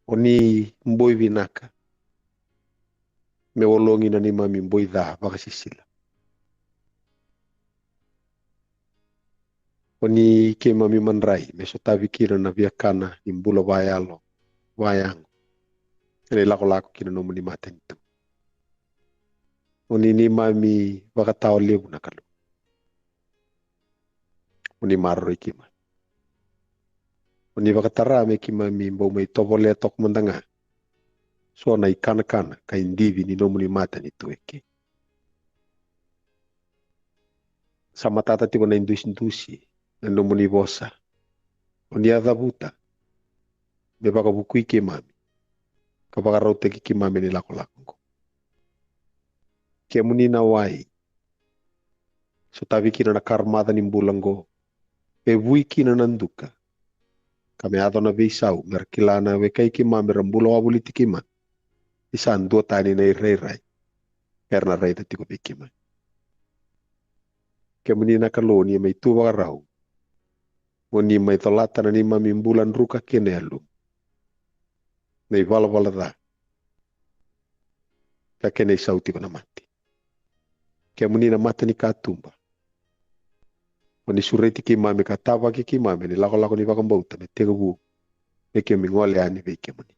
O ni boi vinaka, me walogi na neimami boi ca vakasisila. O ni keimami madrai me sotavi kina na viakana ni bula vayalo, vayago, ena ilakolako ki na nomuni matanitu. O ni neimami vakatawa levu na Kalou. O ni maroroi keimami. O ni vakatara me keimami bau mai tovolea toka mada ga so na ikanakana ka idivi ni nomuni matanitu eke. Sa matata tiko na idusidusi na nomuni vosa. O ni a cavuta me vakavukui keimami ka vakarautaki keimami ena ilakolako oqo. Kemuni na wai sotavi kina na karamaca ni bula oqo, me vui kina na duka, ka me yaco na veisau, me ra kila na wekai keimami era bula wavoliti keimami ni sa duatani na irairai era na raica tiko vei keimami. Kemuni na Kalou, ni mai tu vakarau, mo ni mai colata na neimami bula druka kei na yaluma, na ivalavala ca, ka kena isau tiko na mate. Kemuni na mata ni katuba. Oni sureti keimami ka tavaki keimami ni lakolako ni vakabauta me tekivu me keimami gole yani vei kemuni.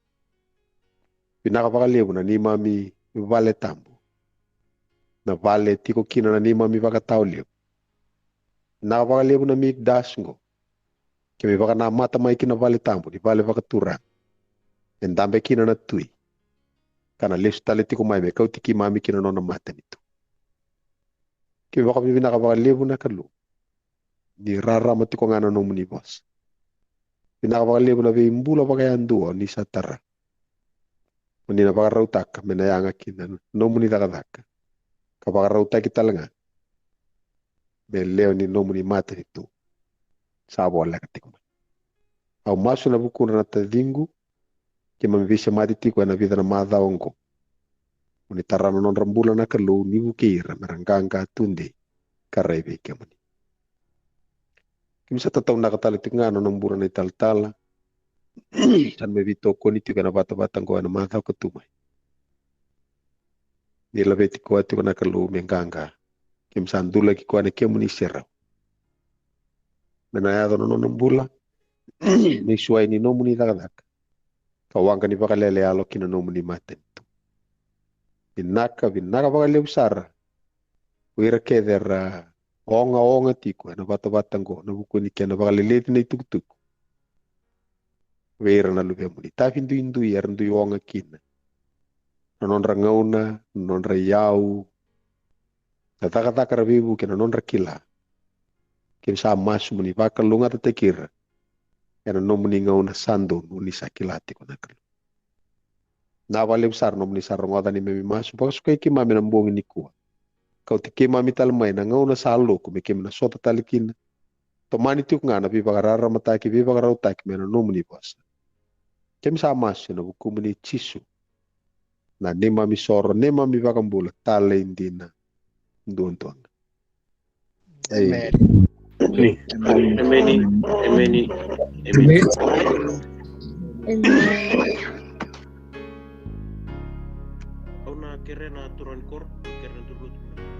Vinaka vakalevu na neimami vale tabu, na vale tiko kina na neimami vakatawa levu. Vinaka vakalevu na mikdash qo. Keimami vakanamata mai kina vale tabu ni vale vakaturaga, e dabe kina na tui, ka na lesu tale tiko mai me kauti keimami kina nona matanitu. Keimami vakavinavinaka vakalevu na Kalou ni rarama tiko ga na nomuni vosa. Vinaka vakalevu na veibula vakayadua ni sa tara. Oni na vakarautaka me na yaga kina na nomuni cakacaka, ka vakarautaki tale ga me lewe ni nomuni matanitu sa voleka tiko mai. Au masu na vukudra na taciqu keimami veisemati tiko ena vica na macawa oqo. Oni tara na nodra bula na Kalou ni vukei ira me ra qaqa tudei ka rai vei kemuni. Keimami sa tataunaka tale tiko ga na nona bula na italatala sa na mai veitokoni tiko ena vatavata oqo ena macawa ka tu mai. Ni laveti koya tiko na Kalou me qaqa. Keimami sa dulaki koya na kemuni serau me na yaco na nona bula me isuai ni nomuni cakacaka ka waqa ni vakalele yalo ki na nomuni matanitu. Vinaka, vinaka vakalevu sara o ira kece era ogaoga tiko ena vatavata oqo na vuku ni kena vakaleleci na itukutuku vei ira na luvemuni. Tafi duidui era dui oga kina na nodra gauna, na nodra iyau, na cakacaka ra veivuke, na nodra kila. Keimami sa masu mo ni vakalougatataki ira ena nomuni gauna sa donu ni sa kila tiko na Kalou. Vinaka vakalevu sara nomuni sa rogoca na neimami masu, vakasukai keimami ena bogi nikua. Kauti keimami tale mai na gauna sa loku me keimami na sota tale kina. Tomani tiko ga na veivakararamataki, veivakarautaki mai na nomuni vosa. Keimami sa masu ena vukumuni Jisu, na neimami soro, neimami vakabula talei dina duadua ga. Amen. Emeni. Emeni. Emeni. Emeni. Au na kere na turaga ni koro, kere na turaga ni koro.